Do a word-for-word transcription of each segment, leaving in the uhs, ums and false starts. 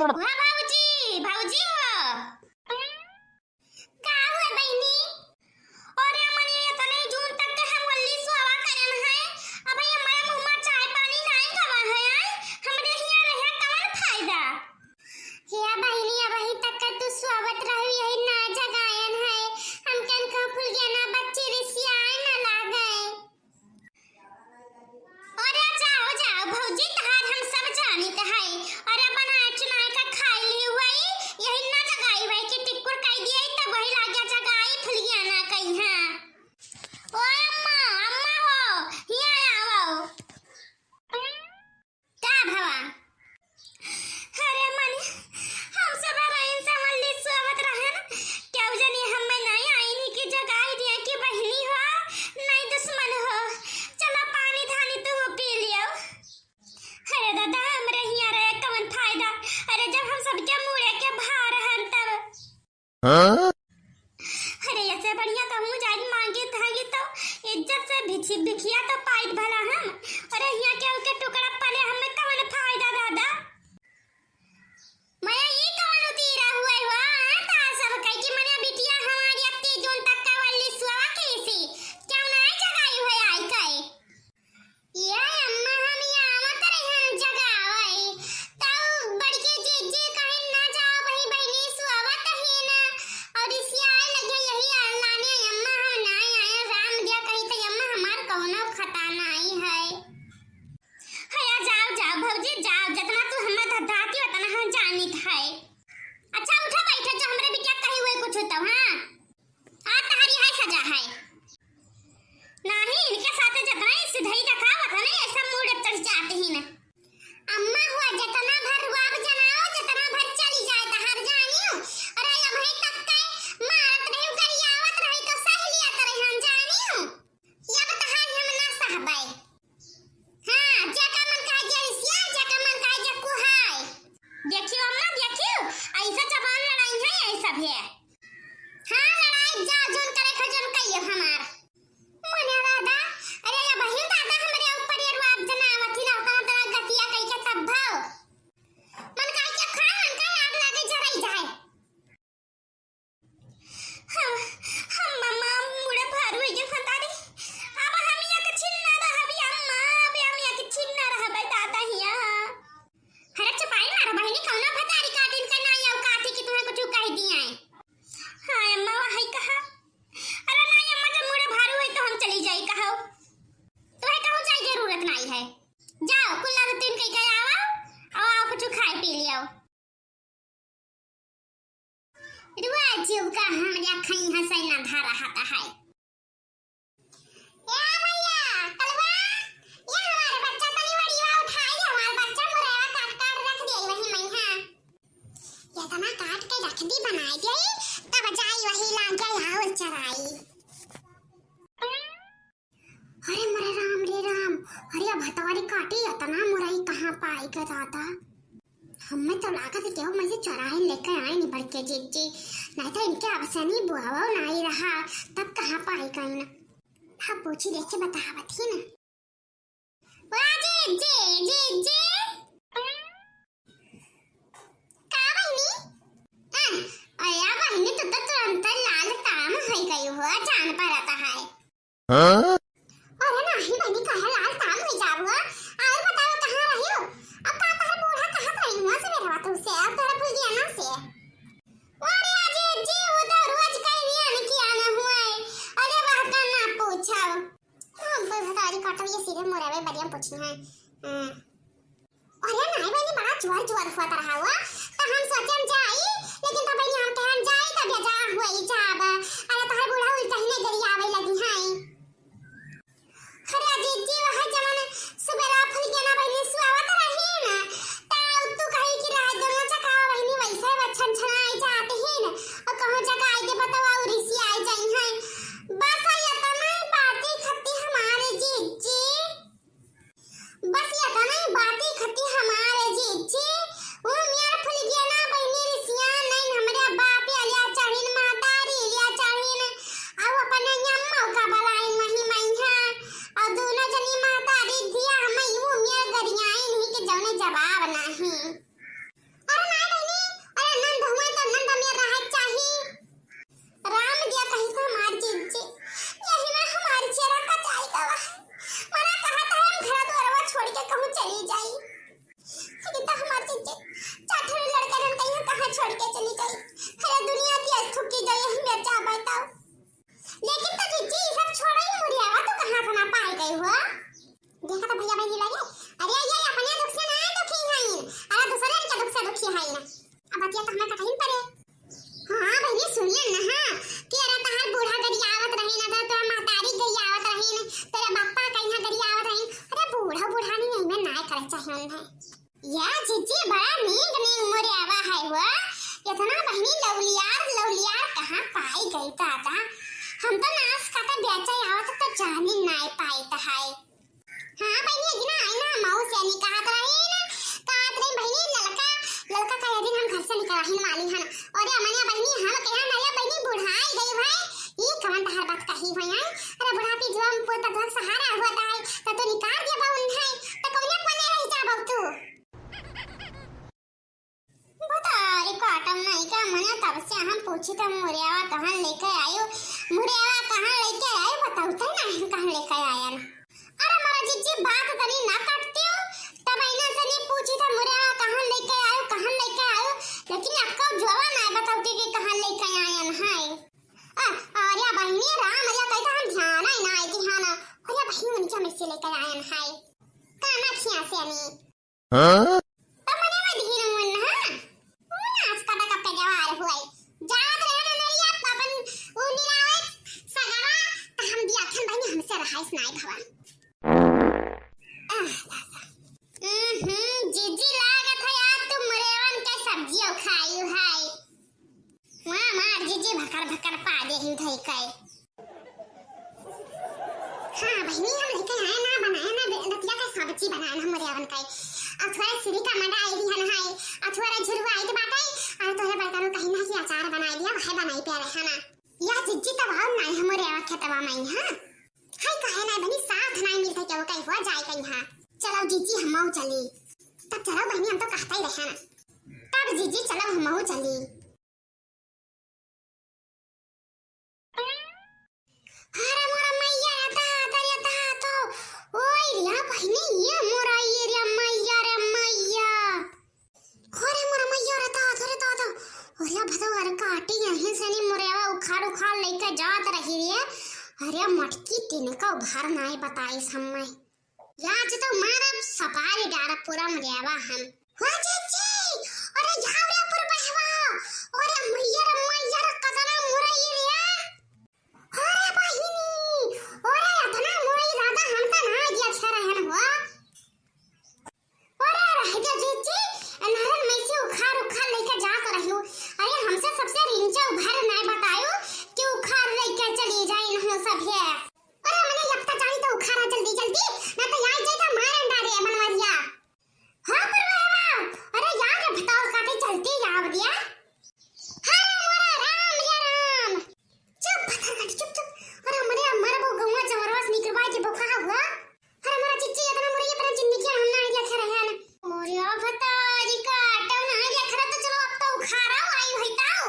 वाह भौजी, भौजी हो। का हुआ बहिनी? अरे मने, इतने जून तक के हम वल्ली सुहावा करन है, अबही हमारे मुँह मा चाय पानी नाई गवा है, आय? हमरे हियाँ रहे कवन फायदा? हे बहिनी, अबही तक के तू सुहावत रहू, यही ना जगायन है, हम कन का फुलगेना बच्ची रिसियाए न लागे। अरे जाओ, जाओ भौजी, तहार हम सब जानित है। अरे बनाए चुनाए का खाई ली हुई, यही ना जगाई हुई कि टिक्कुर कई दिए, तब वही लागे जगाई फुलगेना कई है। ओ अम्मा, अम्मा हो, हियाँ आवो। का भवा? अरे मने, हम सब रईन से वल्ली सुहावत रहन, केहू जनी हमें नाई आईनी की जगाई दिया कि बहिनी हो, नाई दुश्मन हो, चलो पानी धानी तू पी लियो। अरे दादा, हमरे हियाँ रहे कवन फायदा? अरे जब हम सबके मूड़े के भार हन तब। हाँ? अरे, ऐसे बढ़िया कहूँ जाइन मांगे धागे तो इज्जत से भिखी-, भिखिया तो पाइत भला हम। अरे, हियाँ केहू के टुकड़ा पले हमें कवन फायदा दादा? मया ई कवन उतीरा हुए हुआ, हाँ, ता सब कही कि मने बिटिया हमारी अत्ती जून तक का वल्ली सुआ कैसी? क्यों ना जगाई हुए आई कहे? ये अम्मा, हम यहाँ आवत रहन जगावई, तब बड़की जीजी कहिन, "ना जाओ बही बहिनी, सुआवत ही ना।" और इसी आए लगे, यही लाने, "अम्मा, हम ना आए, राम दिया कही तो अम्मा, हमार कौनो खता नाई है।" हया, जाओ, जाओ भौजी, जाओ, जितना तू हमें धधाती उतना हम जानित है। अच्छा, उठो बैठो, जो हमरे बिटिया कही हुए कुछ तो, हाँ? आ तहारी है सजा है। नाही, इनके साथे जतना ही सिधई देखावत है ना, ऐसा मूड चढ़ जाते ही ना। अम्मा हुआ, जतना भर रुआब जनाओ, जतना भर चली जाए तहार जानियो। अरे, अबही तक के मारत रही, गरियावत रही तो सह लिया करे हम जानियो। अब तहार हम ना सहबै। हाँ, जेका मन कहे जे रिसिया, जेका मन कहे जे कुहाय। देखियो अम्मा, देखियो, ऐसा जबान लड़ाई है, यही सब है। हाँ, लड़ाई जा जोन करे खजन कहियो हमार। मने दादा, अरे अबही दादा हमरे ऊपर ये रुआब जनावत ही ना, ओतना तरह गतिया कई के तब भाव। मन कहे के खाए, मन कहे आग लागे जराई जाए। हाँ, हम अम्मा मुड़े भार होई गइल फंतारी। अब हम यहाँ के छिन ना रहबी अम्मा, अब हम यहाँ के छिन ना रहबे दादा हिया। अरे चुपाई मारो बहिनी, कौनो भतारी काटिन का नाई औकात है कि तुम्हें कुछ कह दिया है। हाँ अम्मा, वही कहा। अरे नाई अम्मा, जब मुड़े भार होई तो हम चली जाई कहो। तुम्हें कहूँ जाए जरूरत नाई है। जाओ, कुल्ला दो तीन कह के आओ, और आओ कुछ खाए पी लियो। रुआ जीव का हमरा खई हंसै ना धरा हता है। ए भैया, कलवा, ये हमारे बच्चा तनी वड़ीवा उठाई, हमारे बच्चा मुरैवा काट काट रख दे वही मैं, हाँ। ये तना काट के रख दी, बनाई दे, तब जाई वही लाग जाई और चराई। अरे मोरे राम रे राम, अरे अब भतवारी काटी, इतना मुरई कहाँ पाई के दादा? हमें तो लागत है केहू में से चोराइन लेके आए नहीं बड़के जीजी, नहीं तो इनके अब से नहीं बुआवा नहीं रहा, तब कहाँ पाई कहीं ना। हाँ पूछी देखे बतावत ही ना। वाह जीजी, जीजी। का बहिनी? हाँ, अरे बहिनी, तू तो तुरंत लाल ताम होइ गई हो, जान पड़ता है। हाँ? अरे नाही बहिनी, काहे लाल ताम होइ जाबू? और बताओ, कहाँ रही हो? अब का तोहर बूढ़ा कहत रही हुआ से मेरा तू से, अब तोहरा भूल गया ना से। अरे अजीजी, वो तो रोज कहीं भी आने की आना हुआ है। अरे वह का ना पूछो। हम भतारी काटो, ये सीधे मोरे में बढ़िया पूछी है। हाँ। अरे नाई बहिनी, बड़ा जोर जोर हुआ तरह हुआ, तो हम सोचे हम जाई, लेकिन तो बहिनी हम कहे हम जाई, तब ये जा हुई जाब। अरे तोहर बूढ़ा उल्टा ही नहीं गरियावे लगी हैं। अरे जीजी, वह जवन सुबेरा फुलगेना बहिनी सुआवत रही ना, ता तू कही कि रात दोनों चकावा बहिनी वैसे बचन छनाई जात ही ना, और कहूँ जगाई दे बतावा उरिसी आई जाई हैं। बस ये तो नहीं बाती खत्ती हमारे जीजी। बस ये तो नहीं बाती खत्ती हमारे जीजी, वो मियार फुलगेना बहिनी रिसिया नहीं, हमरे बाप या लिया चढ़िन, माता री लिया चढ़िन, अब अपने अम्मा का बलाइन। जिज्जी, बड़ा नीक नीक मुरेवा है हो। इतना बहिनी लौलियार लौलियार कहाँ पाई गई दादा? हम तो नास काटा बेचा आवत तो जानी नाय पाइत है। हाँ बहिनी, अगिना आई ना, मऊ से नहीं कहत रही ना, कहत रही बहिनी, ललका, ललका का दिन हम घर से निकल आहिन वाली हन। अरे अमनिया बहिनी, हम कहे ना, अरे बहिनी, बुढ़ाई गई भाई, ई कवन तहार बात कही हुई है? अरे बुढ़ापी जो हम पुत धन सहारा हुआ है, तो तू निकाल दिया बा उन्हें, तो कौने कोने रह जाबो तू? बतारी काटम नहीं का मने, तब से हम पूछी तो मुरेवा कहाँ लेके आयो, मुरेवा कहाँ लेके आयो, बताओ तो नहीं कहाँ लेके आयन। अरे मोरा जिज्जी, बात तनी ना काटती हो, तब इन्हें से नहीं पूछी तो मुरेवा कहाँ लेके आयो, कहाँ लेके आयो, लेकिन आपको जोवा ना बताओ कि कहाँ लेके आयन है। आ, अरे बहिनी राम, अरे कहीं तो हम ध्यान ही ना आई थी, हाँ ना, अरे बहिनी उनके में से लेके आयन है, काना खिया से नहीं। हाँ? तो मने में धीर मन, हाँ? वो ना आज का का पे जवार हुए। जात रहे ना मेरी आप अपन वो निरावे सगावा, तो हम दिया थन बहिनी हमसे रहाइस नाय भवा। आह, हम्म, जिज्जी लागत है आज तू मुरेवन के सब्जियों खाई है। वाह, मार जिज्जी भकर भकर पा दे ही धई के। हाँ बहिनी, हम लेके आए ना, बनाए ना बे-, रतिया का सब्जी बनाए ना मुरेवन का। और थोड़ा सिरी का मडा आई भी है ना, और थोड़ा झुरवा आई तो बाटे, और तोहरे बड़का नु कहीं ना कि अचार बनाए दिया, वह बनाई पे रहे ना। या जिज्जी तब आओ ना, हम मुरेवा खेतवा में, हाँ। हाय कहे ना बहिनी, साथ ना मिलते क्या वो कहीं हुआ जाए कहीं, हाँ। चलो जिज्जी, हम मऊ चली। तब चलो बहिनी, हम तो कहता ही रहे ना। तब जिज्जी, चलो हम मऊ चली। अरे मोरा मैया, ये ता, ता, ये ता, तो, ओए रे बहिनी, ये मोरा, ये रे मैया, रे मैया। अरे मोरा मैया, रे ता, ता, रे ता, ता। अरे भदो, अरे काटी यहीं से नहीं मुरेवा उखाड़, उखाड़ लेके जात रही रे। अरे मटकी तीन का उभार नाय बताई समय। याज तो मारब सपारी डारा पूरा मुरेवा हम। हो जिज्जी, अरे जाओ रे पुरबहवा, अरे मैया रे मैया रे कतना मुरई रे, अरे बहिनी, अरे अतना मुरई दादा हम त ना दिया छे रहन हो, अरे रह जा जिज्जी, अनहरन में से उखाड़ उखाड़ लेके जात रहियो, अरे हमसे सबसे रिंचा उभार ना बतायो कि उखाड़ लेके चली जाए इन्हों सब है। अरे मने अब तक जाई तो उखाड़ा जल्दी जल्दी, ना तो यार जाई तो मारन डारे बनवरिया। हाँ परवा, अरे यार रे बताओ काटे चलती याव दिया। अरे मोरा राम या राम। चुप पत्थर काटी, चुप चुप। अरे मने मरबो गौवा जवरवा से निकरवा के बोका हुआ। अरे मोरा जिज्जी इतना मुरई अपना जिंदगी हम ना आइडिया खा रहे हैं। अरे बताओ जी काटो ना आइडिया खा तो चलो अब तो उखाड़ा आई होई ताऊ।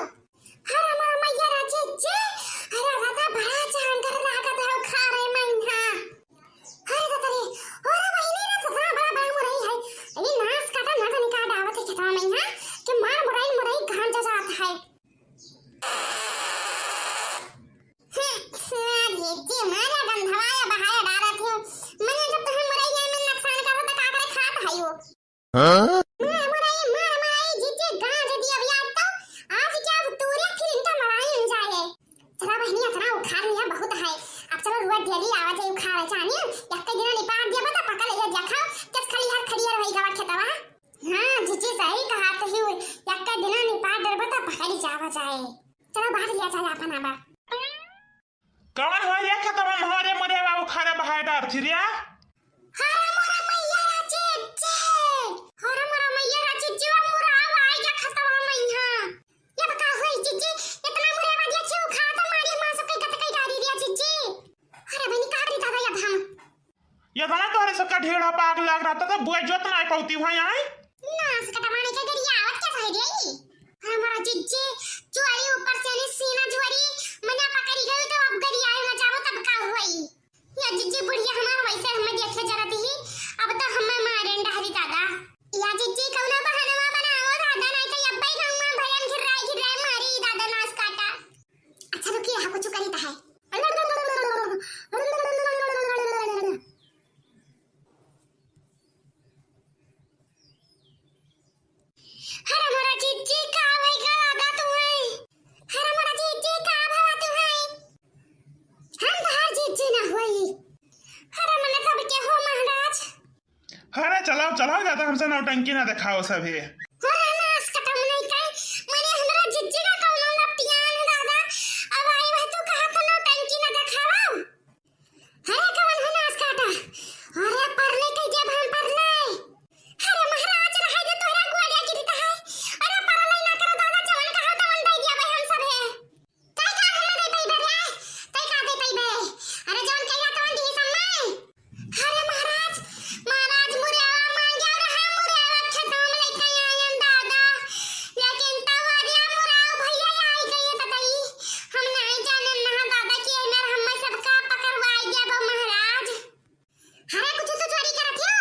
अरे मोर मैया रे जिज्जी, अरे दादा बड़ा जानगर लागत है उखाड़े मइन्हा। अरे दादा रे, अरे बहिनी रे दादा बड़ा बड़ा मुरई है। ये नास काटा ना तो निकाल आवत है खेतवा मइन्हा, कि मार मुरई मुरई घाम जा जात है। हम्म, अरे जिज्जी मारा गंधवाया बहाया डालत है। मने जब तुम्हें मुरई में नुकसान करो तो का करे खात है वो। हाँ? मार मुरई, मार मुरई, जिज्जी गांज दिया भैया तो। आज क्या अब तूरे फिर इनका लड़ाई हो जाए। चला बहिनी, इतना उखाड़ लिया बहुत है। अब चलो रुआ डेली आवा जाए उखाड़ जानी। यक्के दिन निपाट दिया बता पकड़ ले देखा। किस खलिहार खड़िया रही गवा खेतवा। हाँ, जिज्जी सही कहा तो ही। यक्के दिन निपाट डर बता पकड़ जावा जाए। चलो बाहर लिया जाए अपन आवा। कवन हो रे खेतवा में हो रे मोरे बाबू खड़ा बहाए डार थी रे? हरे मोरा मैया रा चिच्ची। हरे मोरा मैया रा चिच्ची, वो मोरा आवा आई जा खेतवा में यहाँ। ये बका होई चिच्ची, इतना मोरे बाबा देखियो खा तो मारी माँ सब कई कत कई डारी रे चिच्ची। अरे बहनी का करी दादा अब हम। ये तो ना तोहरे सबका ढेर पाग लाग रहा था, तो बुआ जोत ना पाती हुआ यहाँ। नास कटवाने के गरिया आवत क्या सही गई? हमारा जिज्जी, चुआई ऊपर से नहीं सीना जुआरी, मना पकड़ी गई तो अब गरिया ना जाओ तब का हुई? या जिज्जी बुढ़िया हमार वैसे हमें देखे जरत ही, अब तो हमें मारेन डहरी दादा। या जिज्जी कौना बहानवा बनाओ दादा, नहीं तो अब्बे गाँव में भयन घिर्राए घिर्राए मारी दादा नास काटा। अच्छा रुकी, यहाँ कुछ करी तो है। हमसे नौटंकी ना देखाओ सभे। अरे नास कटम नहीं कहे, मने हमरा जिज्जी का कौनो लपटियान है दादा। अब आई वह तू कहा तो नौटंकी ना देखावा। अरे कवन हो नास काटा? अरे परले कह देब हम परले। अरे महाराज रहे दे तोहरा गुआरिया की रीत है। अरे परले ना करो दादा, जवन कहा तवन दे देबे हम सभे। तै का हमें दे पइबे रे? तै का दे पइबे? अरे जवन कहिया तवन दिही सब में। अरे महाराज, महाराज मुरेवा मांगे रहा, मुरेवा खेतवा में लेके आयन दादा। लेकिन तवरिया मुराव भैया आई गई तो दई। हम नहीं जाने ना दादा कि एमेर हमें सबका पकड़वाई देबो महाराज। अरे कुछ तो चोरी करत हो?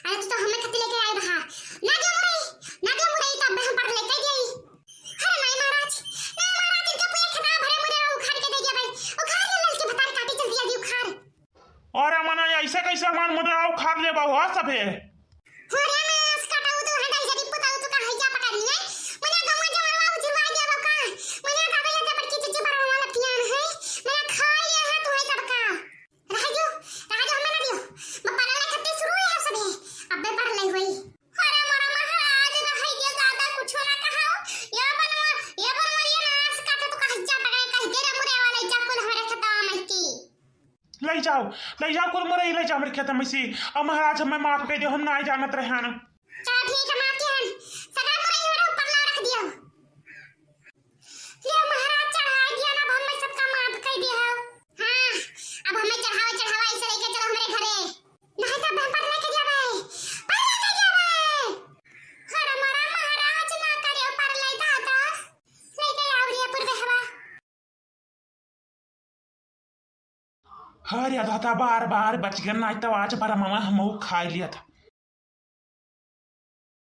अरे तू तो हमें खत्ती लेके आए रहा। ना दे मुरई, ना दे मुरई, तब हम पर लेके गई। अरे नहीं महाराज, नहीं महाराज, इनके पूरे खेतवा भरे मुरेवा उखाड़ के दे गया भाई। उखाड़ ले ललकी भतार काटी जल्दी जल्दी उखाड़। अरे मने ऐसे कैसे हमार मुरेवा उखाड़ लेबा हो सभे? अरे मने आस काटा तू हटाई जदी पुता तू का हैया पकड़ लिए। मने गौवा जवानवा उजरवा गया बका। मने का भैया जबर की चिच्ची पर वाला पियान है। मने खाई ले है तू है सबका। रह जो, रह जो, हमें ना दियो। मैं पढ़ाई खत्ते शुरू है सभे। अबे पढ़ ले हुई। अरे मोरा महाराज, रह गया ज्यादा कुछ ना कहा। ये बनवा, ये बनवा, ये नास काटा तू का हैया पकड़ कह दे रे मुरेवा ले जा कुल हमारे खेतवा में की। ले जाओ, ले जाओ कुल मुरई ले जाओ हमरे खेत में से। अब महाराज हमें माफ कर दो, हम ना जानत रहे ना। चलो ठीक है, माफ किया हम। सदा मुरई हमरा ऊपर ना रख दियो। ले महाराज चढ़ाई दिया ना, अब हमें सबका माफ कर दिया हो। हाँ, अब हमें चढ़ावा चढ़ावा ऐसे लेके चलो हमरे घरे। नहीं तो हम पर लेके जावे। पर लेके जावे। अरे मोरा महाराज ना करे पर ले दादा। लेके आओ रे पुरबे हवा। अरे दादा, बार बार बच गन, नहीं तो आज बरमवा हमहू खाई लिया था।